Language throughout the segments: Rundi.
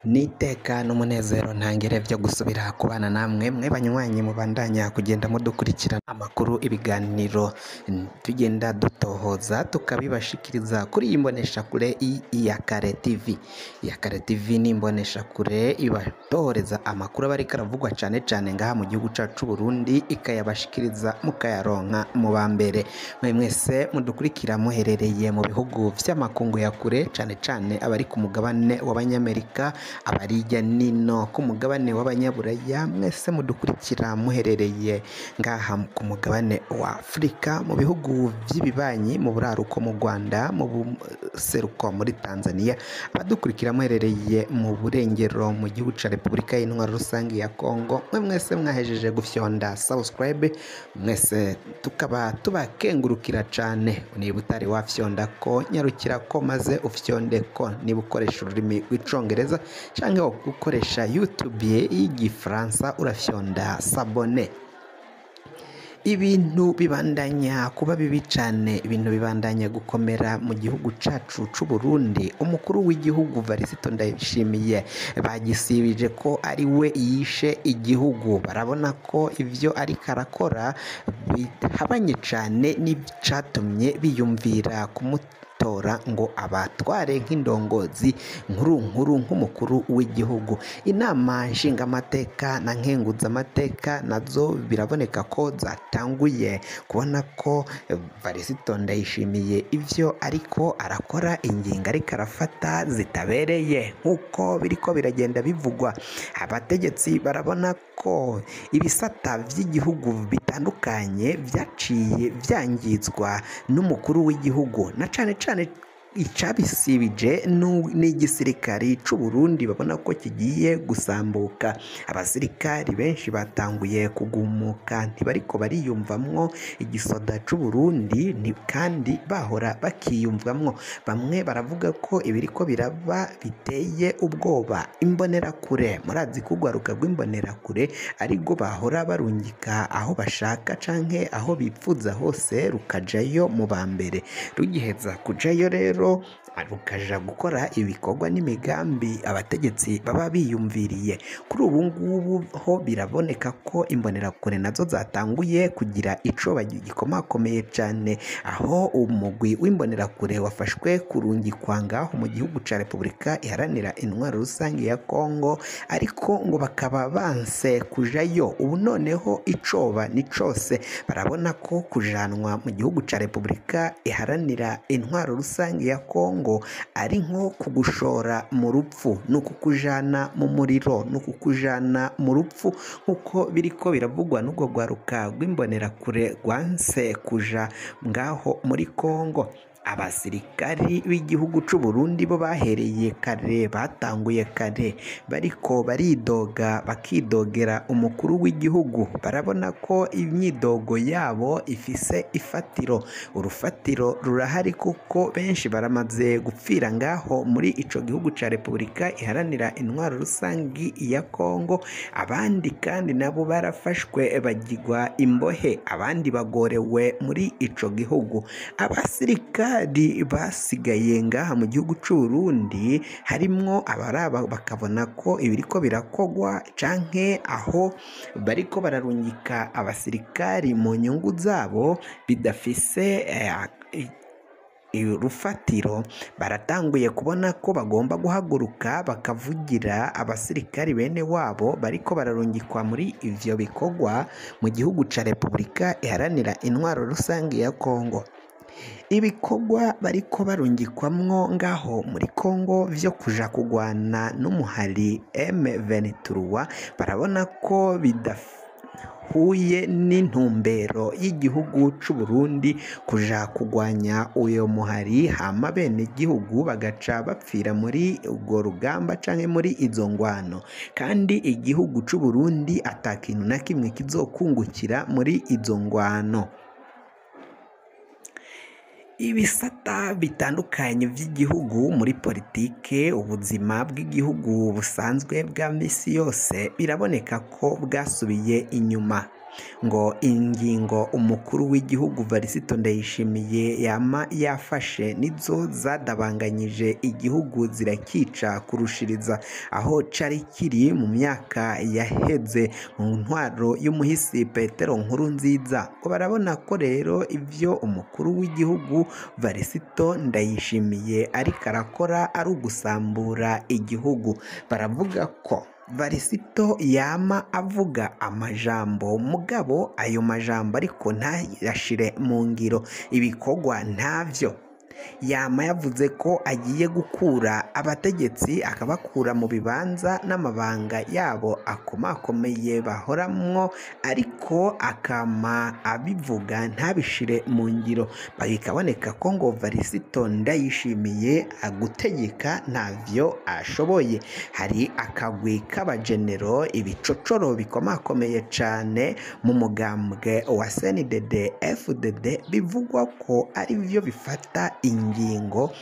N'iteka n'umunezero ntangere vyo gusubira kubana namwe mwe banywanyi mubandanya kugenda mudukurikirana amakuru, ibiganiro tugenda dutohoza tukabibashikiriza kuri iyi mboneshakure Iyakare TV. Iyakare TV ni imboneshakure ibatohoreza amakuru aba ariko aravugwa cane cane ngaha mu gihugu cacu c'Uburundi, ikayabashikiriza mukayaronka mu ba mbere. Mwe mwese mudukurikira muherereye mu bihugu vy'amakungu ya kure, cane cane abari ku mugabane w'Abanyamerika, abari hirya nino ku mugabane w'Abanyaburaya, mwese mudukurikira muherereye ngaha ku mugabane wa Afurika, mu bihugu vy'ibibanyi, mu buraruko mu Rwanda, mu buseruko muri Tanzania, abadukurikira muherereye mu burengero mu gihugu ca Repubulika y'Intwaro Rusangi ya Kongo, mwe mwese mwahejeje gufyonda subscribe, mwese tukaba tubakengurukira cane. Niba utari wafyonda ko, nyarukira ko maze ufyonde ko, niba ukoresha ururimi rw'Icongereza canke ukoresha YouTube y'igifaransa urafyonda s'abonner. Ibintu bibandanya kuba bibi cane, ibintu bibandanya gukomera mu gihugu cacu c'Uburundi. Umukuru w'igihugu Varisito Ndayishimiye bagisibije ko ari we yishe igihugu. Barabona ko ivyo ariko arakora bihabanye cane n'icatumye biyumvira kumutora ngo abatware nk'indongozi nkuru nkuru nk'umukuru w'igihugu. Inama nshingamateka na nkenguzamateka nazo biraboneka ko zatanguye kubona ko Varisito Ndayishimiye ivyo ariko arakora, ingingo ariko arafata zitabereye nk'uko biriko biragenda bivugwa. Abategetsi barabona ko ibisata vy'igihugu bitandukanye vyaciye vyangizwa n'umukuru w'igihugu, na cane cane icabisibije n'igisirikari c'Uburundi babona ko kigiye gusambuka. Abasirikari benshi batanguye kugumuka, ntibariko bariyumvamwo igisoda c'Uburundi, kandi bahora bakiyumvamwo. Bamwe baravuga ko ibiriko biraba biteye ubwoba. Imbonerakure, murazi ko urwaruka rw'imbonerakure arirwo bahora barungika aho bashaka canke aho bipfuza hose, rukajayo mu ba mbere. Rugiheza kujayo rero rukaja gukora ibikorwa n'imigambi abategetsi baba biyumviriye. Kuri ubu ngubu ho biraboneka ko imbonerakure nazo zatanguye kugira ico gikomakomeye cane, aho umugwi w'imbonerakure wafashwe kurungikwa ngaho mu gihugu ca Repubulika Iharanira Intwaro Rusangi ya Kongo, ariko ngo bakaba banse kujayo. Ubu noneho icoba ni cose, barabona ko kujanwa mu gihugu ca Repubulika Iharanira Intwaro Rusangi ya Kongo ari nko kugushora mu rupfu, ni ukukujana mu muriro, ni ukukujana mu rupfu, nk'uko biriko biravugwa n'urwo rwaruka rw'imbonerakure rwanse kuja ngaho muri Kongo. Abasirikari b'igihugu c'Uburundi bo bahereye kare, batanguye kare bariko baridoga, bakidogera umukuru w'igihugu. Barabona ko imyidogo yabo ifise ifatiro, urufatiro rurahari kuko benshi baramaze gupfira ngaho muri ico gihugu ca Repubulika Iharanira Intwaro Rusangi ya Kongo. Abandi kandi nabo barafashwe bagirwa imbohe, abandi bagorewe muri ico gihugu. Abasirikari basigaye ngaha mu gihugu c'Uburundi harimwo abaraba bakabona ko ibiriko birakogwa canke aho bariko bararungika abasirikari mu nyungu zabo bidafise urufatiro. Baratanguye kubona ko bagomba guhaguruka bakavugira abasirikari bene wabo bariko bararungikwa muri ivyo bikorwa mu gihugu ca Repubulika Iharanira Intwaro Rusangi ya Kongo. Ibikorwa bariko barungikwamwo ngaho muri Kongo vyo kuja kugwana n'umuhari M23, barabona ko bidahuye n'intumbero y'igihugu c'Uburundi kuja kugwanya uyo muhari, hama bene gihugu bagaca bapfira muri urwo rugamba canke muri izo ngwano, kandi igihugu c'Uburundi ata kintu na kimwe kizokungukira muri izo ngwano. Ibisata bitandukanye vy'igihugu muri politike, ubuzima bw'igihugu busanzwe bwa misi yose biraboneka ko bwasubiye inyuma. Ngo ingingo umukuru w'igihugu Varisito Ndayishimiye yama yafashe nizo zadabanganyije igihugu zirakica kurushiriza aho cari kiri mu myaka yaheze mu ntwaro y'umuhisi Petero Nkurunziza. Ngo barabona ko rero ivyo umukuru w'igihugu Varisito Ndayishimiye ariko arakora ari ugusambura igihugu. Baravuga ko Varisito yama avuga amajambo, mugabo ayo majambo ariko ntayashire mu ngiro, ibikorwa ntavyo. Yama yavuze ko agiye gukura abategetsi akabakura mu bibanza n'amabanga yabo akomakomeye bahoramwo, ariko akama abivuga ntabishire mu ngiro. Bikaboneka ko ngo Varisito Ndayishimiye agutegeka ntavyo ashoboye. Hari akagwi k'abagenero, ibicocoro bikomakomeye cane mu mugambwe wa CNDD FDD, bivugwa ko arivyo bifata ingingo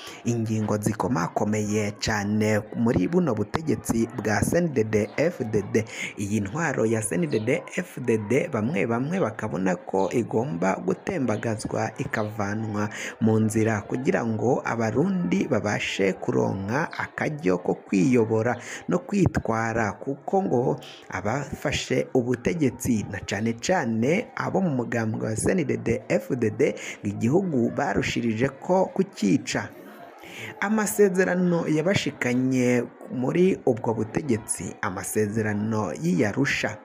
zikomakomeye cane muri buno butegetsi bwa CNDD FDD. Iyi ntwaro ya CNDD FDD bamwe bamwe bakabona ko igomba gutembagazwa ikavanwa mu nzira kugira ngo abarundi babashe kuronka akaryo ko kwiyobora no kwitwara, kuko ngo abafashe ubutegetsi na cane cane abo mu mugambwe wa CNDD FDD igihugu barushirije ko kukica. Amasezerano yabashikanye muri ubwo butegetsi, amasezerano y'Iyarusha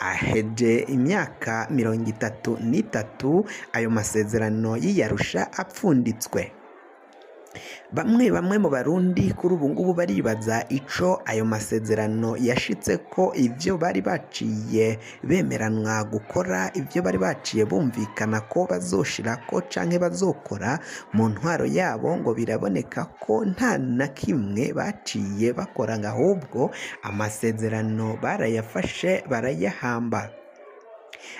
aheje imyaka 33 ayo masezerano y'Iyarusha apfunditswe. Bamwe bamwe mu Barundi kuri ubu ngubu baribaza ico ayo masezerano yashitse ko ivyo bari baciye bemeranwa gukora, ivyo bari baciye bumvikana ko bazoshirako canke bazokora mu ntwaro yabo, ngo biraboneka ko nta na kimwe baciye bakora, ngo ahubwo amasezerano barayafashe barayahamba.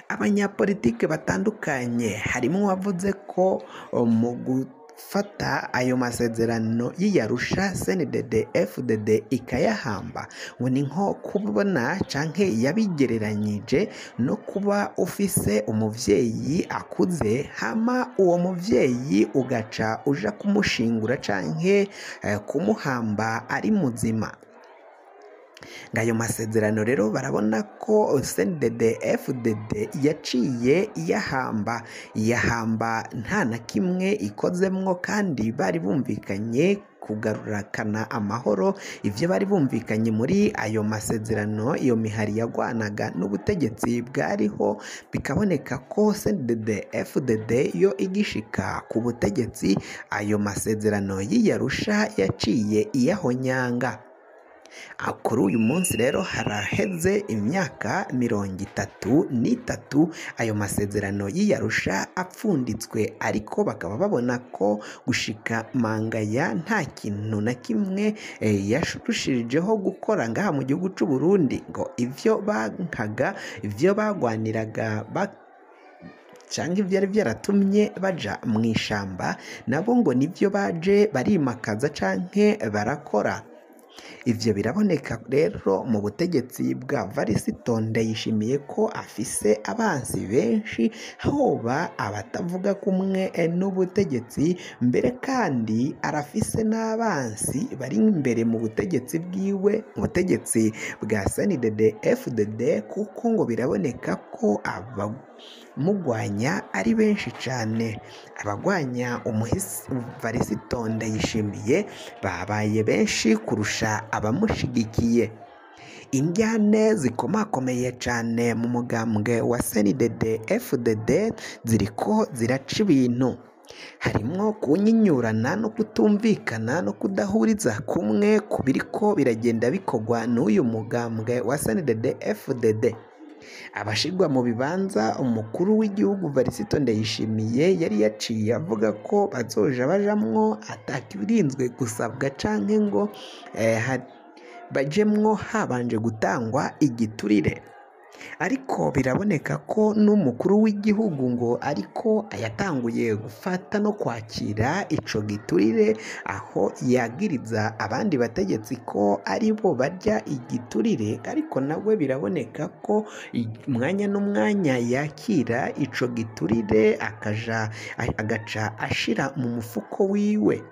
Abanyapolitike batandukanye harimo uwavuze ko mu gufata ayo masezerano y'Iyarusha CNDD FDD ikayahamba, ngo ni nko kubona canke yabigereranyije no kuba ufise umuvyeyi akuze, hama uwo muvyeyi ugaca uja kumushingura canke kumuhamba ari muzima. Ngayo masezerano rero barabona ko CNDD FDD yaciye iyahamba nta na kimwe ikozemwo, kandi bari bumvikanye kugarukana amahoro. Ivyo bari bumvikanye muri ayo masezerano, iyo mihari yagwanaga n'ubutegetsi bwariho, bikaboneka ko CNDD FDD yo igishika ku butegetsi ayo masezerano y'Iyarusha yaciye iyahonyanga. Kuri uyu munsi rero haraheze imyaka 33 ayo masezerano y'Iyarusha apfunditswe, ariko bakaba babona ko gushika mangaya nta kintu na kimwe yashushirijeho gukora ngaha mu gihugu c'u Burundi, ngo ivyo bankaga, ivyo bagwaniraga canke ivyari vyaratumye baja mw'ishamba, nabo ngo nivyo baje barimakaza canke barakora. Ivyo biraboneka rero mu butegetsi bwa Varisito Ndayishimiye ko afise abansi benshi, hoba abatavuga kumwe n'ubutegetsi, mbere kandi arafise n'abansi bari imbere mu butegetsi bwiwe, mu butegetsi bwa CNDD FDD, kuko ngo biraboneka ko abamugwanya ari benshi cane. Abagwanya umuhisi Varisito Ndayishimiye babaye benshi kurusha abamushigikiye. Indyane zikomakomeye cane mu mugambwe wa CNDD FDD ziriko ziraca ibintu, harimwo kunyinyurana no kutumvikana no kudahuriza kumwe ku biriko biragenda bikorwa n'uyu mugambwe wa CNDD FDD. Abashirwa mu bibanza umukuru w'igihugu Varisito Ndayishimiye yari yaciye avuga ko bazoja bajamwo atakirinzwe gusabwa canke ngo bajemwo habanje gutangwa igiturire. Ariko biraboneka ko n'umukuru w'igihugu ngo ariko yatanguye gufata no kwakira ico giturire, aho yagiriza abandi bategetsi ko aribo barya igiturire, ariko nawe biraboneka ko umwanya n'umwanya yakira ico giturire akaja agaca ashira mu mufuko wiwe.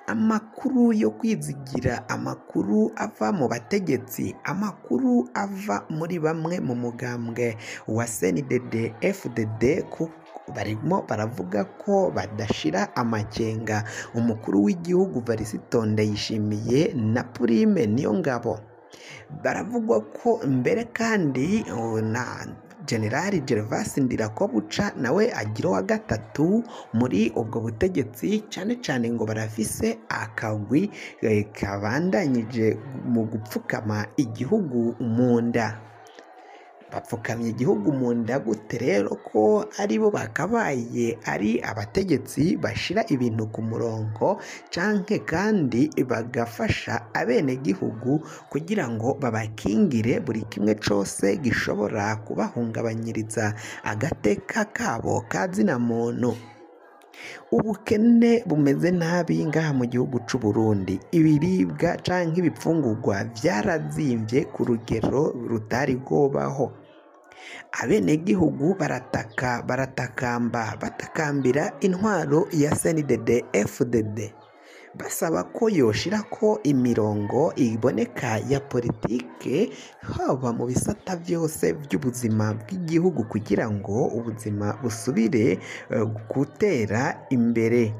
Amakuru yo kwizigira, amakuru ava mu bategetsi, amakuru ava muri bamwe mu mugambwe wa CNDD FDD, barimo baravuga ko badashira amakenga umukuru w'igihugu Varisito Ndayishimiye na Prime Niyongabo. Baravugwa ko mbere kandi na Generali Gervas Ndirakobuca nawe agira uwa gatatu muri ubwo butegetsi, cyane cyane ngo barafise akagwi kabandanyije mu gupfukama igihugu mu nda. Bapfukamye igihugu mu nda gute rero ko aribo bakabaye ari abategetsi bashira ibintu ku murongo, canke kandi bagafasha abenegihugu kugira ngo babakingire buri kimwe cose gishobora kubahungabanyiriza agateka kabo ka zina muntu. Ubukene bumeze nabi ngaha mu gihugu c'u Burundi, ibiribwa canke ibifungurwa vyarazimvye ku rugero rutari bwobaho. Abenegihugu barataka, baratakamba, batakambira intwaro ya CNDD FDD, basaba ko yoshirako imirongo iboneka ya politike haba mu bisata vyose vy'ubuzima bw'igihugu kugira ngo ubuzima busubire gutera imbere.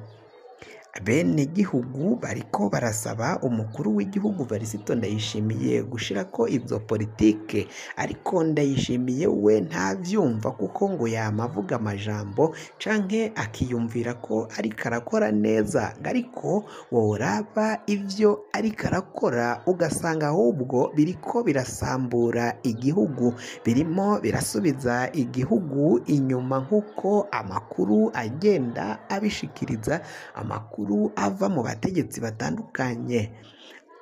Abenegihugu bariko barasaba umukuru w'igihugu Varisito Ndayishimiye gushirako izo politike, ariko Ndayishimiye we ntavyumva kuko ngo yama avuga amajambo canke akiyumvira ko ariko arakora neza, ariko woraba ivyo ariko arakora ugasanga ahubwo biriko birasambura igihugu, birimo birasubiza igihugu inyuma nk'uko amakuru agenda abishikiriza, amakuru ava mu bategetsi batandukanye.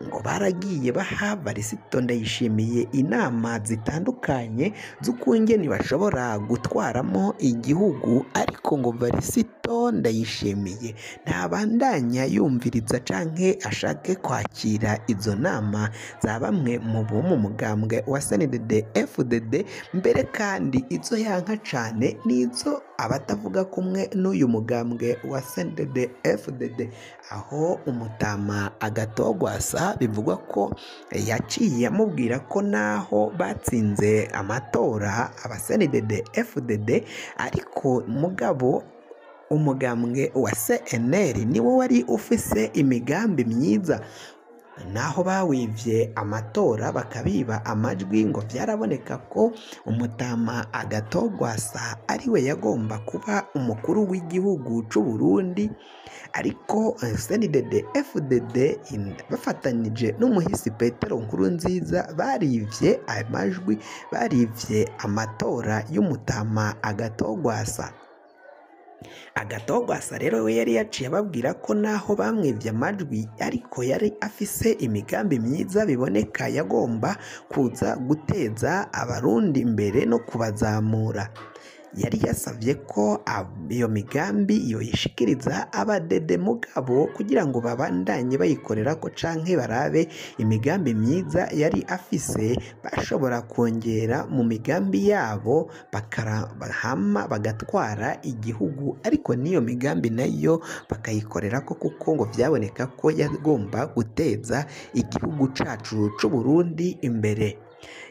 Ngo baragiye baha Varisito Ndayishimiye inama zitandukanye z'ukungene bashobora gutwaramo igihugu, ariko ngo Varisito Ndayishimiye ntabandanya yumviriza canke ashake kwakira izo nama za bamwe mu bo mu mugambwe wa CNDD FDD, mbere kandi izo yanka cane nizo abatavuga kumwe n'uyu mugambwe wa CNDD FDD, aho umutama Agatogwasa bivugwa ko yaciye amubwira ko naho batsinze amatora aba CNDD FDD, ariko mugabo umugambwe wa CNL niwo wari ufise imigambi myiza, naho bawivye amatora bakabiba amajwi, ngo vyaraboneka ko umutama Agatogwasa ariwe yagomba kuba umukuru w'igihugu c'u Burundi, ariko CNDD FDD bafatanije n'umuhisi Petero Nkurunziza barivye amajwi, barivye amatora y'umutama Agatogwasa. Agatogwasa rero we yari yaciye ababwira ko naho bamwivye amajwi ariko yari afise imigambi myiza biboneka yagomba kuza guteza abarundi imbere no kubazamura. Yari yasavye ko iyo migambi yoyishikiriza abadede mugabo kugira ngo babandanye bayikorerako canke barabe imigambi myiza yari afise bashobora kongera mu migambi yabo hama bagatwara igihugu, ariko n'iyo migambi nayo bakayikorerako kuko ngo vyaboneka ko yagomba guteza igihugu cacu c'u Burundi imbere.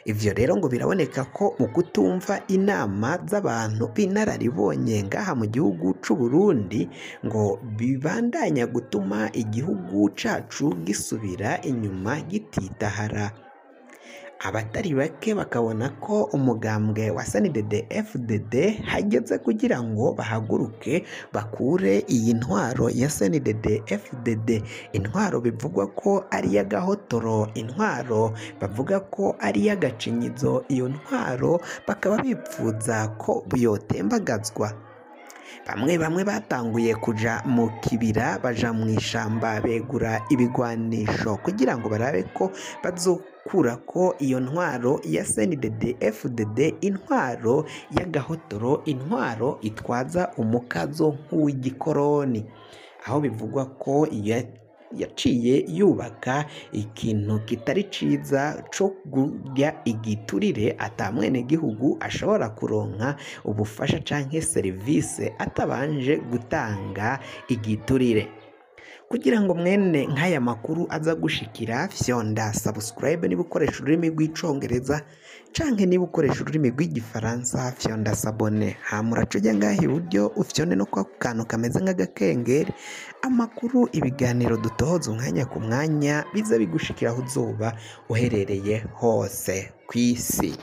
Ivyo rero ngo biraboneka ko mu kutumva inama z'abantu b'inararibonye ngaha mu gihugu c'u Burundi ngo bibandanya gutuma igihugu cacu gisubira inyuma gititahara. Abatari bake bakabona ko umugambwe wa CNDD FDD hageze kugira ngo bahaguruke bakure iyi ntwaro ya CNDD FDD, intwaro bivugwa ko ari iy'agahotoro, intwaro bavuga ko ari iy'agacinyizo, iyo ntwaro bakaba bipfuza ko yotembagazwa. Bamwe bamwe batanguye kuja mu kibira, baja mu ishamba, begura ibigwanisho kugira ngo barabe ko bazokurako iyo ntwaro ya CNDD FDD, intwaro y'agahotoro, intwaro itwaza umukazo nk'uw'igikoroni, aho bivugwa ko yaciye yubaka ikintu kitari ciza co kurya igiturire, ata mwenegihugu ashobora kuronka ubufasha canke serivise atabanje gutanga igiturire. Kugira ngo mwene nk'aya makuru aza gushikira, fyonda subscribe niba ukoresha ururimi rw'icongereza, canke niba ukoresha ururimi rw'igifaransa fyonda s'abonner, hama uraca uja ngaha iburyo ufyonde no kwako kantu kameze nk'agakengeri. Amakuru, ibiganiro dutohoza umwanya ku mwanya biza bigushikira aho uzoba uherereye hose kw'isi.